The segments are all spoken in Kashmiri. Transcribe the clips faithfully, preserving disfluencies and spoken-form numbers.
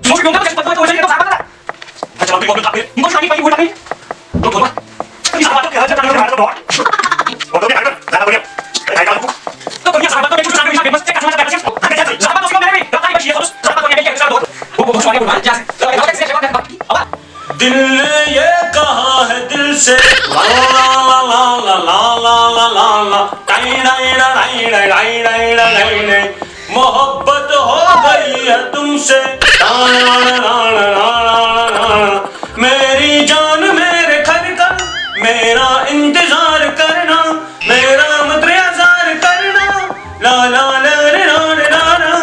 دِمو چھُ پیوٚن تہٕ پَتہٕ وَنہِ وَنہِ وَنہِ وَنہِ وَنہِ۔ اچھا، وۄنۍ گوٚو تَپٲرۍ۔ یِم گوٚو شامی پَنٕنۍ اوٗرۍ پَکنٕے۔ دوٚپ، دوٚپ، یہِ سَماج تہٕ کیٛاہ چھِ کران، کران، کران، کران۔ وۄنۍ گوٚو بیٚیہِ اَکھ، زیادٕ گوٚو یہِ۔ اَتہِ آیہِ کَلہٕ۔ تو کُنہِ ساتہٕ تو مےٚ چھُ سَماج بیٚیہِ، بَس ژےٚ کَتھ منٛز کَتھ چھِ؟ اَتھ گژھِ سَماج تو مےٚ بیٚیہِ، کَتھ آیہِ بَس یہِ، سَماج تو مےٚ بیٚیہِ، کَتھ آیہِ بَس یہِ۔ بہٕ، بہٕ، بہٕ چھُس واریاہ بوٚڑ، جاسِم۔ دل نے یہ کہا ہے دل سے، لا لا لا لا لا لا لا لا لا لا، ٹائیں ڈائیں ڈا ڈائیں ڈا ڈائیں ڈائیں ڈا ڈائیں ڈائیں۔ محبت ہو گئی ہے تم سے، لا لا لا لا لا لا لا لا۔ میری جان میرے دھڑکن، میرا انتظار کرنا، میرا مت آزار کرنا، لا لا لا لا لا لا لا۔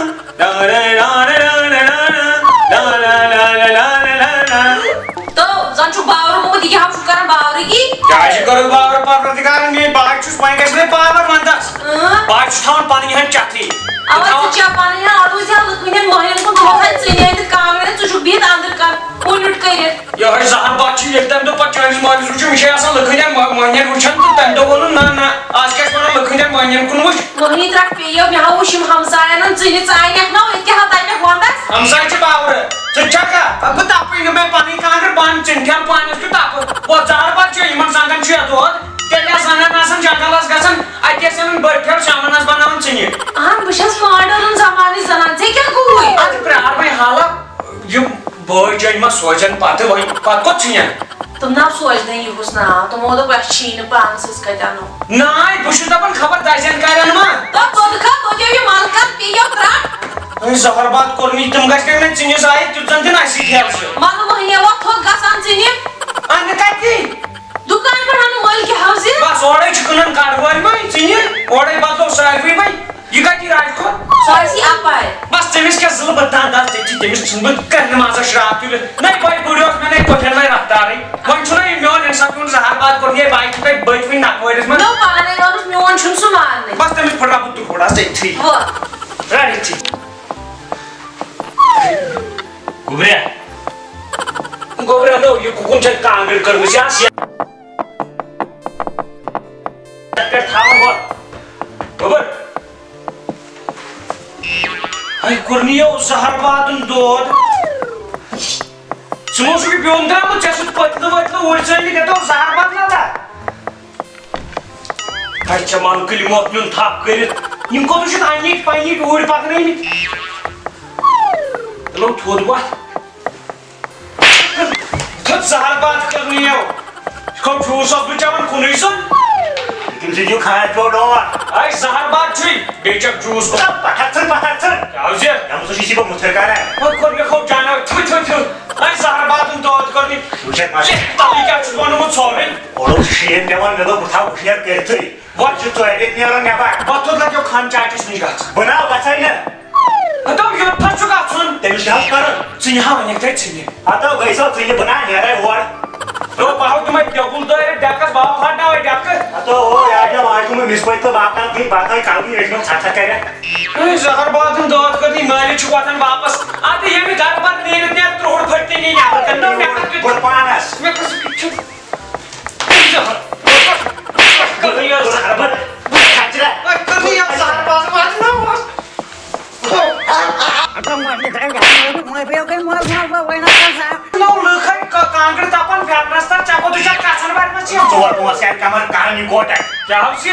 تو زن چھُ باورٕ گوٚمُت، یہِ کیٛاہ چھُ کران باورٕکی؟ کیٛاہ چھِ کران باورٕ پروردگارن؟ میٛٲنۍ بہٕ چھُس، وۄنۍ گژھِ مےٚ پاور ونٛدس۔ اۭں۔ بہٕ چھُس تھاوان پنٕنۍ ہن چتھٕے۔ اوا، بہٕ تھاوان، ژٕ چھےٚ پنٕنۍ ہن اَڑُے زِ لُکہٕ ہٕنٛدٮ۪ن مۄہنٮ۪ن کُن دۄہس ژٕنۍ أنِتھ کانٛگرٮ۪ن، ژٕ چھُکھ بِہِتھ أنٛدٕرۍ کَن کُنیُٹ کٔرِتھ۔ یِہوٚے زہر بَتہٕ چھُ، ییٚلہِ تَمہِ دۄہ پَتہٕ چٲنِس مٲلِس وٕچھُن، یہِ چھُ آسان لُکہٕ ہٕنٛدٮ۪ن مۄ-، مۄہنِوٮ۪ن وٕچھان، تہٕ تَمہِ دۄہ ووٚنُن، نہ، نہ، آز کیٛاہ چھِ وَنان، لُکہٕ ہٕنٛدٮ۪ن مۄہنِوٮ۪ن کُن وٕچھ۔ مۄہنی ترٛٹھ پیٚیو، مےٚ ہا وٕچھ یِم ہمساین ژٕنہِ ژانٮ۪کھ نا، أتۍ کیٛاہ ہا تَتٮ۪کھ وَنٛدَس۔ ہمساے چھِ باورٕ، ژٕ تہِ چھَکھ کَتھ؟ بہٕ تَپٕے نہٕ، مےٚ پَنٕنۍ کانٛگٕر بَنٛد، ژٕ تہِ کھٮ۪م پانَس کیُتھ تَپہٕ۔ بہٕ زہر بَتہٕ چھُ یِمَن زنٛگَن چھُ یَتھ دود، تیٚلہِ آسہٕ زنٛگَن آسان جنٛگل آسہٕ گژھان، اَتہِ ٲسۍ اَنان بٔٹھۍ ہیوٚر شامَن آسہٕ بَناوان ژٕنہِ۔ اہن، بہٕ چھَس ماڈٲرٕن زمانٕچ زنان، ژےٚ کیٛاہ گوٚوُے؟ اَدٕ پرٛار وۄنۍ حالہ۔ یِم بٲے جٲنۍ ما سوزن پتہٕ وۄنۍ؟ پتہٕ کوٚت ژھٕنن؟ تِم نہ سوزنَے یِہُس ناو، تِمو دوٚپ، "اَسہِ چھِی نہٕ پانَس، أسۍ کَتہِ اَنو؟" ناے، بہٕ چھُس دَپان، خبر دَزٮ۪ن کَرن ما؟ تہٕ توٚتہٕ کھا، توٚتہِ یہِ مَلہٕ کَر پیٚیو ترٛٹھ۔ ہے، زہر باد کوٚر مےٚ، تِم گژھِ نہٕ مےٚ ژِنِس آیہِ، تیُتھ زَن تہِ نہ آسی ٹھیلہٕ چھُ۔ مَلہٕ مۄہنی وۄتھ تھوٚد گژھان ژِنہِ۔ اَنہٕ کَتہِ؟ دُکان پٮ۪ٹھ اَنہٕ مٔلۍ کیٛاہ حظ یہِ؟ بَس، اورَے چھِ کٕنان کَٹھ وٲلۍ وۄنۍ ژِنہِ، اورَے بدلو ساروٕے وۄنۍ۔ یہِ کَتہِ یہِ راج کھۄر؟ سۄ آسہِ یہِ اَپارِ۔ بس تٔمِس کیٛاہ ضلعہٕ بہٕ دنٛد آسہٕ تٔتی، تٔمِس ژھٕنہٕ بہٕ کرنہٕ منٛز شراب تُلِتھ۔ نَے بٔے بُڈۍ اوس مےٚ، نَے پۄپھٮ۪ن وَے رفتارٕے۔ وۄنۍ چھُنہ یہِ میون اِنسان میون زہر باد کوٚر، ہے بایہِ چھِ تۄہہِ بٔتۍ وٕنہِ نَکوٲرِس منٛز۔ نو پانے ووٚنُس، میون چھُنہٕ سُہ ماننٕے۔ بس تٔمِس پھٕٹراو بہٕ تُکُر آز أتھی۔ وۄتھ۔ رَٹ أتھی۔ گوٚبریا۔ گوٚبریا، نو، یہِ کُکُن چھےٚ کانٛگٕر کٔرمٕژ، یہِ آسہٕ یَتھ پٮ۪ٹھ تھاوان ہۄ۔ گوٚبُر۔ ہے، کوٚرنٕے یو زہر بادُن دود۔ ژٕ ما چھُکھ یہِ بیوٚن درٛامُت؟ ژےٚ سۭتۍ پٔتلہٕ ؤتلہٕ اوٗرۍ ژٲنٛگِتھ، یَتھ اوس زہر باد لَگان۔ ہے، ژےٚ مَلکٕلۍ مۄکھ نیُن تھپھ کٔرِتھ۔ یِم کوٚت چھِکھ اَنِتھ پَنِتھ اوٗرۍ پَکنٲومٕتۍ؟ تُلو تھوٚد وَتھ۔ تھٔد زہر باد کٔرنٕے یو۔ یہِ کم جوٗس اوس بہٕ چٮ۪وان کُنُے زوٚن؟ تٔمۍ سۭتۍ چھُ کھاد پیوٚو ڈوٹھ۔ اے زہر باد چھُے، بیٚیہِ چٮ۪کھ جوٗس۔ پتھر ژھٕن، پتھر ژھٕن۔ کیٛاہ حظ یہِ؟ یَمہٕ سۭتۍ چھِ یہِ بہٕ مُتھٕر کران۔ وۄنۍ کوٚر مےٚ کھوٚو جانور، تھُ، تھُ، تھُ۔ اے زہر بادُن دود کٔرنٕے۔ وٕچھ حظ، مَسا۔ یہِ تَلٕے کیٛاہ چھُس ووٚنمُت ژھوٚرُے؟ اورٕ اوس شیٖن پٮ۪وان، مےٚ دوٚپ بہٕ تھاوٕ ہُشیار کٔرِتھٕے۔ وۄتھ۔ یہِ چھُ ژورِ ریٚتۍ نیران نٮ۪بر۔ وۄتھ، توٚت لَگیو کھَن چاے چَشنٕچ گژھ۔ بہٕ نا گژھَے نہٕ۔ ہتو، یوٚت تھَس چھُ گژھُن؟ تٔمِس کیٛاہ حظ کَرُن؟ ژٕ نہِ ہا وَنٮ۪کھ تۄہہِ ژٕ نہِ۔ ہتو، گٔے سا ژٕ نہِ، بہٕ نا نیرَے اورٕ۔ تو بہٕ ہاوٕ تِمَے ٹیبُل دٲرِتھ ڈٮ۪کَس، بہٕ ہاوٕ پھاٹناوَے ڈٮ۪کہٕ۔ ہتو، او، یارٕ مےٚ واے گوٚمُت مِس پٲٹھۍ تہٕ بہٕ ہاوٕ کَنہٕ کِنۍ پَتہٕ ہاوٕ کَلہٕ ییٚتہِ نہٕ ژھَٹھ ژھَٹھ کَرٮ۪کھ۔ ہے، زہر بادُن دود کٔرنٕے مٲلِس چھُ وۄتھان واپَس۔ اَدٕ ییٚمہِ گَرٕ پَتہٕ نیٖرِتھ نیرِ ترٛوہُر پھٔٹۍ تہِ نی نٮ۪بر کَنہِ۔ نہ، مےٚ کَتھ بہٕ پانَس۔ مےٚ کُس چھُ؟ نو لُکھ ہے کا-، کانٛگٕر تَپان پھٮ۪رنَس تَل، ژےٚ کوٚت چھَکھ کَژھَن بَرنَس یِم؟ ژور پانٛژھ کَرِ کَمَر کَرَن یہِ کوٹَے۔ کیٛاہ حظ چھِ؟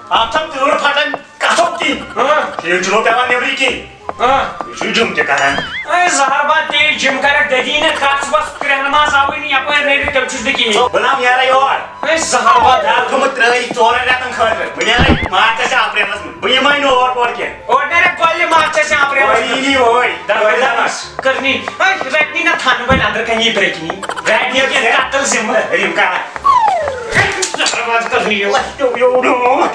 اَتھ چھَم تۭر پھَٹان کَتھو کِنۍ۔ ہاں۔ یہِ چھُنہٕ پٮ۪وان نیٚبرٕے کِنۍ۔ آ۔ یہِ چھُ جِم تہِ کران۔ اے زہر باد تیٚلہِ جِم کرکھ دٔدی نہ کھس بس کرٛٮ۪ہنہٕ ما زاوٕے نہٕ یپٲرۍ نیرِتھ تیٚلہِ چھُس بہٕ کِہیٖنۍ۔ بہٕ ناو نیرے یور۔ اے زہر باد۔ یار تھوٚمُت ترٲیِتھ ژورَن رٮ۪تَن خٲطرٕ۔ بہٕ نیرے مارچَس یا اپریلَس منٛز۔ بہٕ یِمَے نہٕ اور پور کینٛہہ۔ اورٕ نیرے کۄلہِ مارچَس یا اپریلَس منٛز۔ وۄنۍ یی نہٕ یِہوٚے۔ دَہ دَہ دَہ۔ کٔرنی۔ اے رَٹنی نہ تھَنہٕ وۄنۍ اَندرٕ کَنہِ یہِ برٛٮ۪کنی۔ گاڑِ نیرِ یَتھ قتل ذِمہٕ۔ یِم کران۔ زہر باد کٔرنی یہِ۔ لَتھیو یوٚڑ۔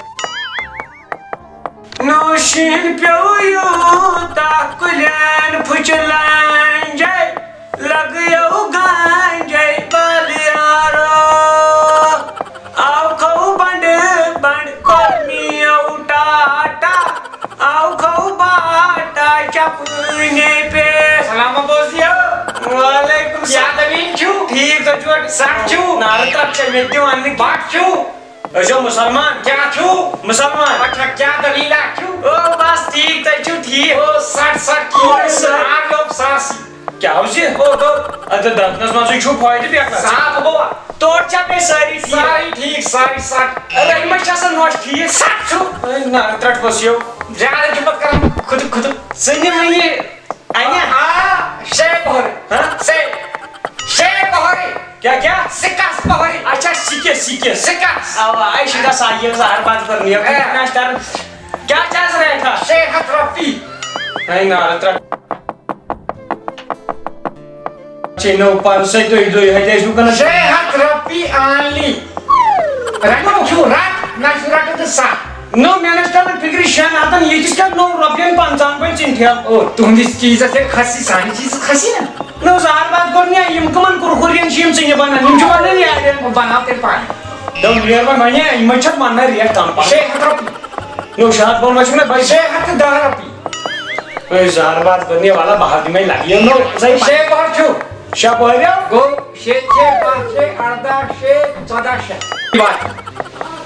نوشین پیو یوٗتاہ کُلٮ۪ن پھُچہِ لانجے، لگیو گانجے بل یارو۔ آو کھو بنڈ بنڈ کوٚر میو ٹاٹا، آو کھو باٹا چپنے پہ۔ سلام بوزیو۔ وعلیکم السلام۔ کیا دلیل چھو؟ ٹھیک تو چھو؟ سخ چھو؟ نارٕ ترٛٹھ چھے مےٚ تہِ وننٕکۍ۔ بٹ چھو؟ أسۍ چھِو مُسلمان۔ کیٛاہ چھِو؟ مُسلمان۔ اچھا، کیٛاہ دٔلیٖلہ چھِو؟ او، بس ٹھیٖک، تُہۍ چھِو ٹھیٖک۔ او، سٹ سٹ کِہیٖنۍ، سارے آو سارسٕے۔ کیٛاہ اوس یہِ؟ او، دوٚر۔ اَدٕ دَنٛدنَس منٛزٕے چھُ فٲیدٕ بیٚیہِ کَتھ؟ صاف گوٚوا؟ تورٕ چھا بیٚیہِ سٲری ٹھیٖک؟ سارے ٹھیٖک، سارے سٹ۔ رَنہِ منٛز چھِ آسان نوٚش ٹھیٖک۔ سٹ چھُ۔ اے، نارٕ ترٛٹھ ؤژھ یو۔ زیادٕ چھُ پَتہٕ کَران کھُدٕ کھُدٕ۔ ژٕ نہِ وۄنۍ یہِ اَنہِ؟ آ، شے بۄہرِ۔ ہہ؟ شے۔ شے بۄہرِ۔ کیٛاہ، کیٛاہ؟ سِکَس بۄہرِ۔ اچھا، سِکَس، سِکَس۔ سِکَس۔ اَوا، اَے چھِ گژھان یہِ زَہر بَتہٕ کَرُن، یہِ ہے۔ کیٛاہ چھِ آز ریٹھا؟ شے ہَتھ رۄپیہِ۔ ہے نارٕ ترٛٹھ۔ چھے نٔو پَرُس ہے تُہۍ دۄیہِ ہَتہِ ٲسِو کٕنان۔ شے ہَتھ رۄپیہِ only۔ رَٹُن چھُو رَٹ، نہ چھُ رَٹُن تہٕ سَتھ۔ نٔو مےٚ نہ چھِ تَران فِکرِ شٮ۪ن ہَتَن ییٖتِس کیٛاہ نوٚو رۄپیَن پنٛژاہَن پٮ۪ٹھ ژِنٹھٮ۪ل۔ او، تُہٕنٛدِس چیٖزَس ہے کھَسی، سانہِ چیٖزَس کھَسی نہ۔ نٔو زَہر بَتہٕ کوٚر مےٚ، یِم کٕمَن کُرکُرٮ۪ن چھِ یِم ژِنہِ بَنان؟ یِم چھِ بَنان یارٮ۪ن۔ بہٕ بَناو تیٚلہِ پانہٕ۔ دَپ نیر وۄنۍ وَنے، یِمَے چھَکھ وَنان ریٹ کَم پَہَم۔ شے ہَتھ رۄپیہِ۔ نو شےٚ ہَتھ بۄن وَسہِ چھُنہ بَچہِ۔ شےٚ ہَتھ تہٕ دَہ رۄپیہِ۔ ہے زَہر بَتہٕ بَنہِ والا بَہَر دِمَے لَگہِ۔ یہِ نو زَے شےٚ بۄہَر چھُ۔ شےٚ بۄہرِ۔ گوٚو شےٚ، شےٚ، بَہہ، شےٚ، اَرداہ، شےٚ، ژۄداہ شیٚتھ۔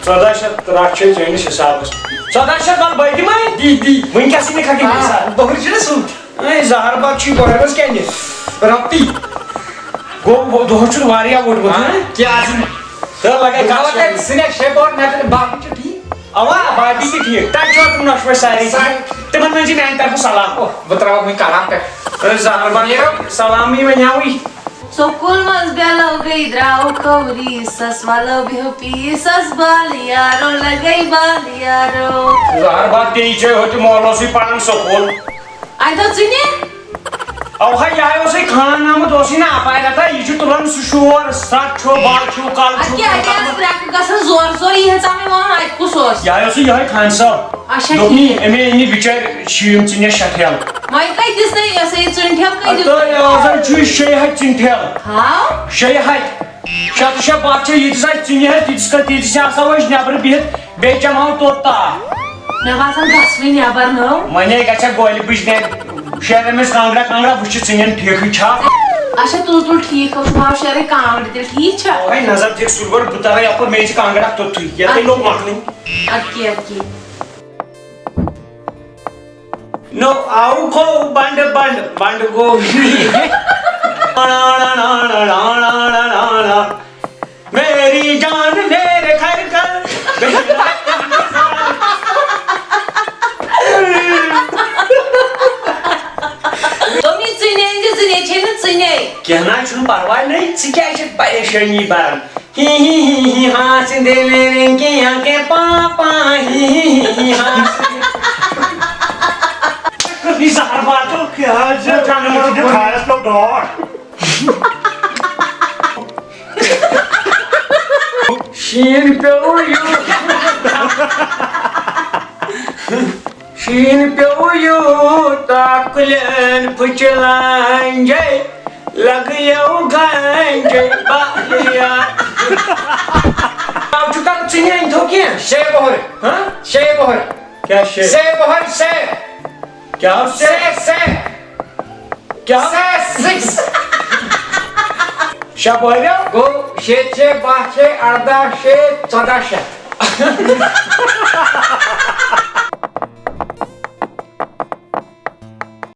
ژۄداہ شیٚتھ رَٹھ چھُ چٲنِس حِسابَس۔ ژۄداہ شیٚتھ وَل بہٕ دِمَے۔ دی، دی۔ وٕنکٮ۪سٕے نہٕ کھَٹہِ آ، حِساب۔ بۄہرِ چھُنہ سیوٚد۔ ہے زَہر بَتہٕ چھُے بۄہرِ منٛز کیٛاہ نِتھ؟ رۄپی۔ گوٚو، دۄہَس چھُنہٕ واریاہ ووٚنمُت، آ۔ ہہ؟ کیٛاہ آز؟ تہٕ لَگے بہٕ کَتھ وَنہٕ تۄہہِ، سیوٚد۔ ژٕ نہ شےٚ بۄہرِ، مےٚ تہٕ باقٕے چھُ ٹھیٖک۔ اوا، باقٕے تہِ ٹھیٖک۔ تَتہِ چھُ تِم نۄشوَے سارے ٹھیٖک۔ تِمَن منٛز چھِ میٛانہِ طرفہٕ سلام۔ او، بہٕ ترٛاوَکھ وۄنۍ کلام پٮ۪ٹھ۔ ہے زَہر بَتہٕ، نیرو۔ سلامٕے وۄنۍ ہاوٕے۔ سکوٗل منٛز بیلو گٔے درٛاوکھو ریٖسَس، وَلو بیٚہو پیٖسَس بال یارو، لَگَے بال یارو۔ زَہر بَتہٕ، ژےٚ چھے ہوٚتہِ مولوسٕے پَران سکوٗل۔ اَتہِ دوٚپ ژٕ نہِ؟ اوہا، یہِ ہا اوسُے خان آمُت، اوسُے نہ اَپارِ رَٹان، یہِ چھُ تُلان سُہ شور، سَتھ چھُ، بَل چھُ، کَل اَدٕ چھُ، کیٛاہ، اَتہِ ٲس ترٛٮ۪کہٕ گژھان زورٕ زورٕ، یہِ ہیٚژاو مےٚ وَنُن، اَتہِ کُس اوس؟ یہِ ہا اوسُے یِہوٚے خان صٲب۔ اچھا، دوٚپُن، ٹھیٖک۔ أمۍ، أمۍ بِچٲرۍ چھِ یِم ژٕ نِش شٹھیل۔ وۄنۍ کَتہِ دِژ تۄہہِ یہِ ہسا یہِ ژُنٹھیل کَتہِ دِژ تۄہہِ؟ آز حظ چھُ شیٚیہِ ہَتہِ ژُنٹھیل۔ ہاو؟ شیٚیہِ ہَتہِ۔ شےٚ تہٕ شےٚ بَتھ چھِ ییٖتِس اَسہِ ژِنہِ ہَتہِ، تیٖتِس کَتھ، تیٖتِس چھِ آسان أسۍ نٮ۪برٕ بِہِتھ، بیٚیہِ چَمہو توٚت تاپھ۔ مےٚ باسان گژھوٕے نٮ۪بر نٔو۔ وۄنۍ ہے گژھِ ہا گۄلہِ بٕجنہِ شیرن أمِس کانٛگڑا کانٛگڑا، وٕچھ ژِنٮ۪ن ٹھیٖکٕے چھا۔ اچھا، تُل تُل، ٹھیٖک حظ چھُ، بہٕ ہاو شیرٕے کانٛگڑِ تیٚلہِ، ٹھیٖک چھا؟ اوے نظر دِکھ سُلہِ گۄڈٕ، بہٕ تَرٕ یَپٲرۍ، مےٚ چھِ کانٛگڑا توٚتُے، یَتھ ہے لوٚگ مۄکلٕنۍ۔ اَدٕ کیٛاہ، اَدٕ کیٛاہ۔ نو آو گوٚو بنڈ بنڈ، بنڈ گوٚو۔ میری جان میرے گھر کر۔ دوٚپمَے ژٕنے أنزِ، ژٕنے چھے نہٕ ژٕنے۔ کینٛہہ نہ حظ چھُنہٕ پرواے، نَے ژٕ کیٛازِ چھَکھ پریشٲنی بَران؟ ہی ہی ہی ہی ہاں سندے میرے کے یہاں کے پاپا، ہی ہی ہی ہی ہاں۔ یہِ زہر باتو کیٛاہ حظ چھِ؟ خاص لوگ ڈاٹ۔ شیٖن پیوٚو یوٗت۔ شیٖن پیوٚو یوٗتاہ کُلٮ۪ن پھٕچہِ لانجے لگیو گانجے بالیا۔ آو چھُ کرُن ژٕ نہِ أنۍ تھو کینٛہہ۔ شے بۄہر۔ ہاں؟ شے بۄہر۔ کیٛاہ شے؟ سے بۄہر سے۔ کیٛاہ سے؟ سے سے۔ کیٛاہ؟ سے سِکِس۔ شےٚ بۄہرِ؟ گوٚو شےٚ شےٚ باہ شےٚ اَرداہ شےٚ ژۄداہ شیٚتھ۔